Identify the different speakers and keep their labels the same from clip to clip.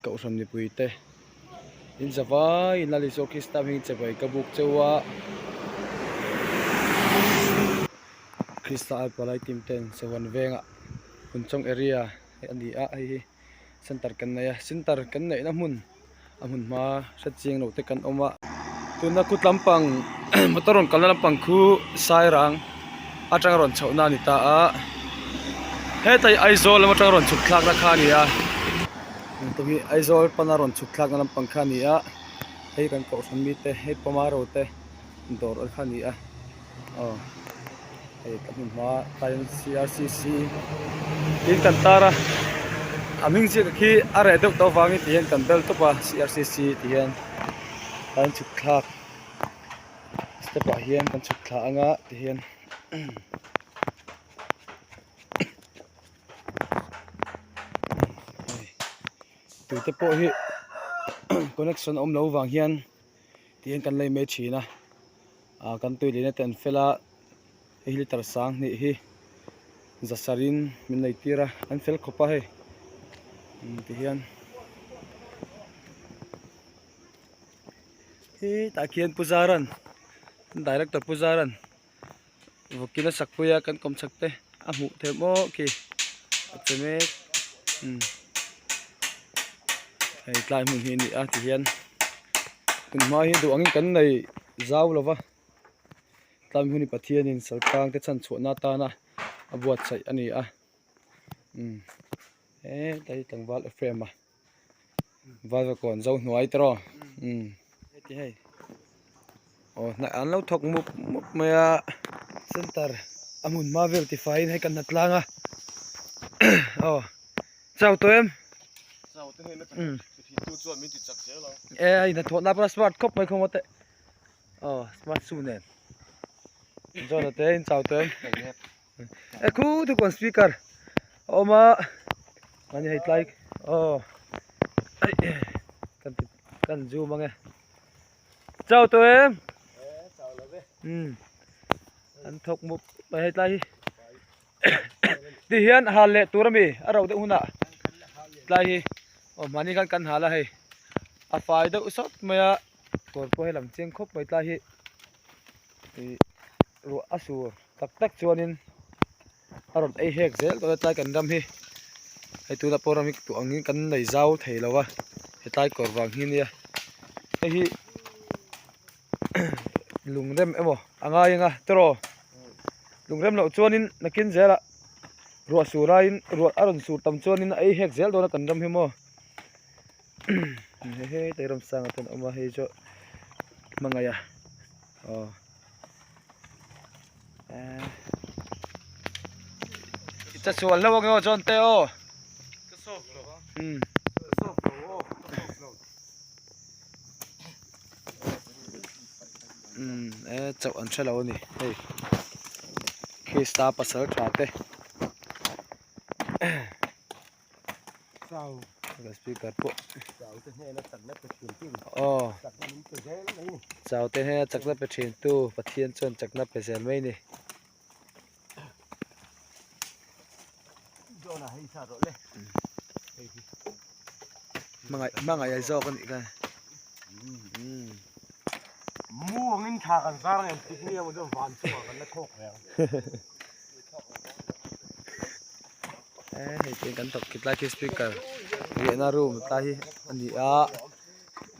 Speaker 1: Kohhran mipuite in zavai in Lal Isua Krista hming che bai ka buk cheu a, Krista ai palai team ten Sahuan vengah Phunchawng area a ni a, hei hi center kan nei a, center kan neihna hmun a hmun hma hre chiang lo te kan awm a. Tuna kut lampang motor rawn kalna lampang khu Sairang atanga rawn chhohna a ni ta a, hetlai Aizawl lam atanga rawn chhuk thlakna kha a ni a, engtawng hi Aizawl pana rawn chhuk thlakna lampang kha a ni a, hei kan kohhran mite hei Pamaro te dawr kha a ni a aw hei ka hmu hma tlaiin C_R_C_C tin kan tar a a hming chiah khi a reh deuh tawh avangin ti hian kan bel tawp a C_R_C_C ti hian tlaiin chhuk thlak step ah hian kan chhuk thla anga ti hian. Tute pawh hi connection awm loh vang hian ti hian kan lei mai thin a ah kan tui lehna te an fel a hei hi litre sanghnih hi zasarih in min lei tir a an fel khawp a hei ti hian hetah khian pu zaran director pu zaran. Vawkin a sak pui a kan kawm chak te a hmuh theih maw khi a che mek umm hei tlai hmun hi a ni a ti hian tun hma hi duh angin kan nei zau lo va tlai hmun hi Pathianin saltang te chhan chhuahna atana a buatsaih a ni a umm hetlai hi tlangval Ephraim a. Valvakawn zo hnuai te rawh umm heti hei aw hnah an lo thawk mup mup mai a center a hmun hma vel ti faiin hei kan hna tlang a aw chau tawh em umm e hei hnathawh na pawh smart khawp mai khaw maw teh aw smart shoe nen John a te in chau tawh em. E khu thu kawn speaker a awm a mahni hei tlai aw kan ti kan zoom ang e chau tawh em umm an thawk mup mai hei tlai hi ti hian hal leh tur ami a ro deuh hunah tlai hi aw mahni khan kan hal a hei a fai deuh sawt mai a kawr pawh hi a lang chiang khawp mai tlai hi. Ih ruah a sur tak tak chuanin a rawn ei hek zel tawh a tlai kan ram hi hei tunah pawh ram hi duh angin kan nei zau thei lo a hetlai kawr vang hi ania hei hi lungrem emaw a ngai ang a tiraw lungrem loh chuanin nakin zelah ruah sur aiin ruah a rawn sur tam chuanin a ei hek zel dawn a kan ram hi maw. Hei hei ramsanga te an awm a hei chu hmangaih a aw eh i cha sual hlauh ang aw chuan te aw
Speaker 2: ka sawp lo
Speaker 1: umm
Speaker 2: ka sawp lo aw ka sawp lo
Speaker 1: umm eh chauh an hre lo a ni hei Krista pasal tha te.
Speaker 2: Chau.
Speaker 1: Ka speaker pawh.
Speaker 2: Chau te hnena chakna pe thin tu.
Speaker 1: Aw.
Speaker 2: Chakna min pe zel mai ni.
Speaker 1: Chau te hnena chakna pe thin tu Pathian chuan chakna pe zel mai ni.
Speaker 2: John-a hei sa rawh le. Hei hi.
Speaker 1: Hmangaih hmangaih ai zawk a nih kha.
Speaker 2: Umm. Mu angin thla kan zar ang em tik ni emaw chuan van chungah kan la thawk ve ang.
Speaker 1: Eh hei te kan thawk khit lai khi speaker riahna room tlai hi a ni a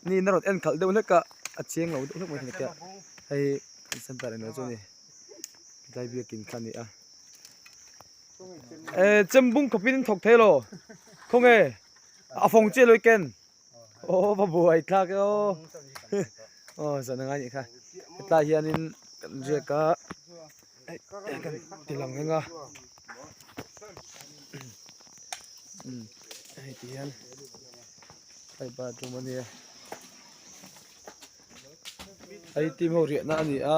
Speaker 1: ni in a rawn en khalh deuh hlek a a chiang lo deuh hlek mai thei a hei hi center englo chu a ni tlai biakin kha a ni a eh chembung khawpin in thawk thei lo khawnge a fawng chiah lo i ken aw va buai thlak e aw aw zan angai nih kha hetlai hianin kan riak a kan ti lang reng a umm hei ti hian hei bathroom a nia hei team ho riahna a ni a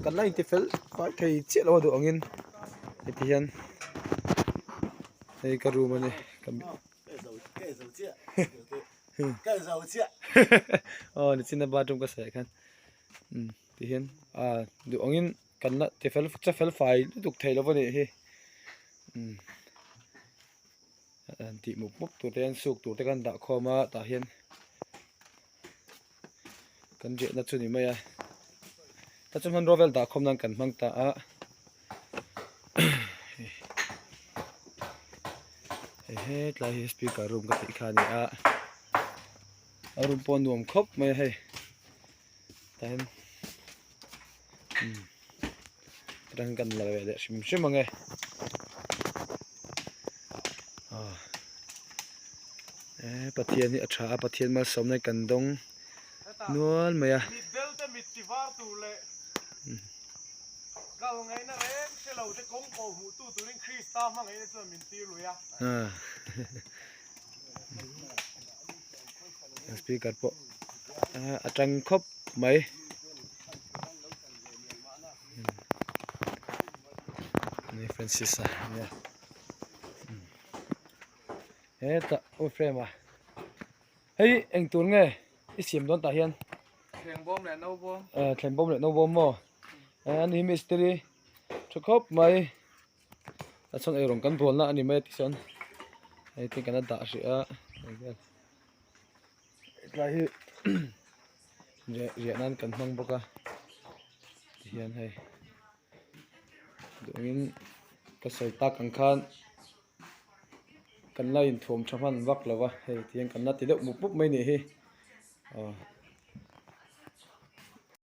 Speaker 1: kan la inti fel fai thei chiah lo a duh angin heti hian hei ka room a ni. Aw nichina bathroom ka sawi ah khan umm ti hian ah duh angin kan la ti fel che fel fai lutuk thei lo a nih hi umm. An tih mup mup tur te hian suk tur te khan dah khawm a tah hian kan riahna chu ni mai a ta chu hmanrua vel dah khawm nan kan hmang ta a hei hetlai hi speaker room ka tih kha a ni a a room pawh a nuam khawp mai a hei tah hian umm atang kan la ve leh hrim hrim ang e aw eh pathian hi a tha a pathian malsawmna hi kan dawng nual mai a.
Speaker 2: Mit bel te mit ti var tur leh kal ngaihna reng hre lo te kawng pawh hmuh tu turin Krista hmangaihna chuan min tir lui a.
Speaker 1: Speaker pawh a tang khawp mai. Ni Francis a nia hetah aw frame a hei eng tur nge i siam dawn tah hian
Speaker 3: Thleng bawm leh no bawm
Speaker 1: eh thleng bawm leh no bawm maw eh ani hi mistiri tha khawp mai a chhan eirawng kan bualna a ni mai a tichuan hei te kan la dah hrih a Hetlai hi riah nan kan hmang bawk a tihian hei duhawmin ka sawi tak ang khan kan la inthuam tha hman vak lo va hei tihian kan la ti deuh mup mup mai a nih hi aw.